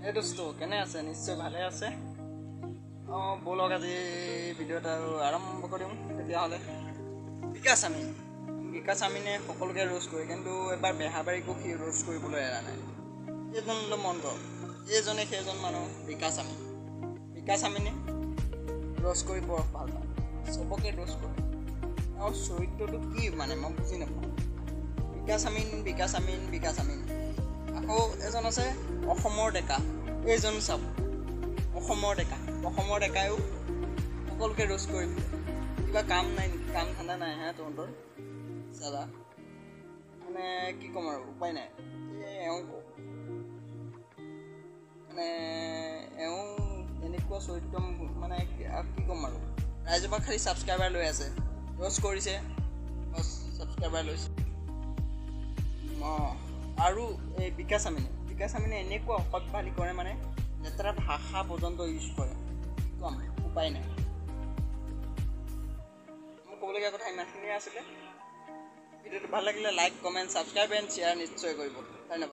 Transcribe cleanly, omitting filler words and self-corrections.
এই দোস্ত, কেনে আছে? নিশ্চয় ভালে আছে। অঁ, ব'লক, আজি ভিডিঅ' এটা আৰু আৰম্ভ কৰিম তেতিয়াহ'লে। বিকাশ আমিন, বিকাশ আমিনে সকলোকে ৰোষ্ট কৰে, কিন্তু এবাৰ বেহাবাৰীকো সি ৰোষ্ট কৰিবলৈ এৰা নাই। এইজন মন কৰক, এইজনে সেইজন মানুহ বিকাশ আমিন। বিকাশ আমিনে ৰোষ্ট কৰি বৰ ভাল পায়, চবকে ৰোষ্ট কৰে। আৰু চৰিত্ৰটো কি মানে মই বুজি নাপাওঁ। বিকাশ আমিন, বিকাশ আমিন, বিকাশ আমিন। আকৌ এজন আছে অসমৰ ডেকা, এইজন চাব অসমৰ ডেকা। অসমৰ ডেকায়ো সকলোকে ৰোষ্ট কৰি ফুৰে। কিবা কাম নাই নেকি? কাম ধান্দা নাই হে তহঁতৰ চালা? মানে কি ক'ম আৰু, উপায় নাই। এই এওঁ মানে এওঁ এনেকুৱা চৰিত্ৰ, মানে কি ক'ম আৰু, ৰাইজৰ পৰা খালি ছাবস্ক্ৰাইবাৰ লৈ আছে, ৰোষ্ট কৰিছে, বছ ছাবস্ক্ৰাইবাৰ লৈছে। অঁ, আৰু এই বিকাশ আমিনে, বিকাশ আমিনে এনেকুৱা অসভ্যালি কৰে, মানে লেতেৰা ভাষা পৰ্যন্ত ইউজ কৰে। কি ক'ম, উপায় নাই। মোৰ ক'বলগীয়া কথা ইমানখিনিয়ে আছিলে। ভিডিঅ'টো ভাল লাগিলে like, comment, subscribe and share নিশ্চয় কৰিব। ধন্যবাদ।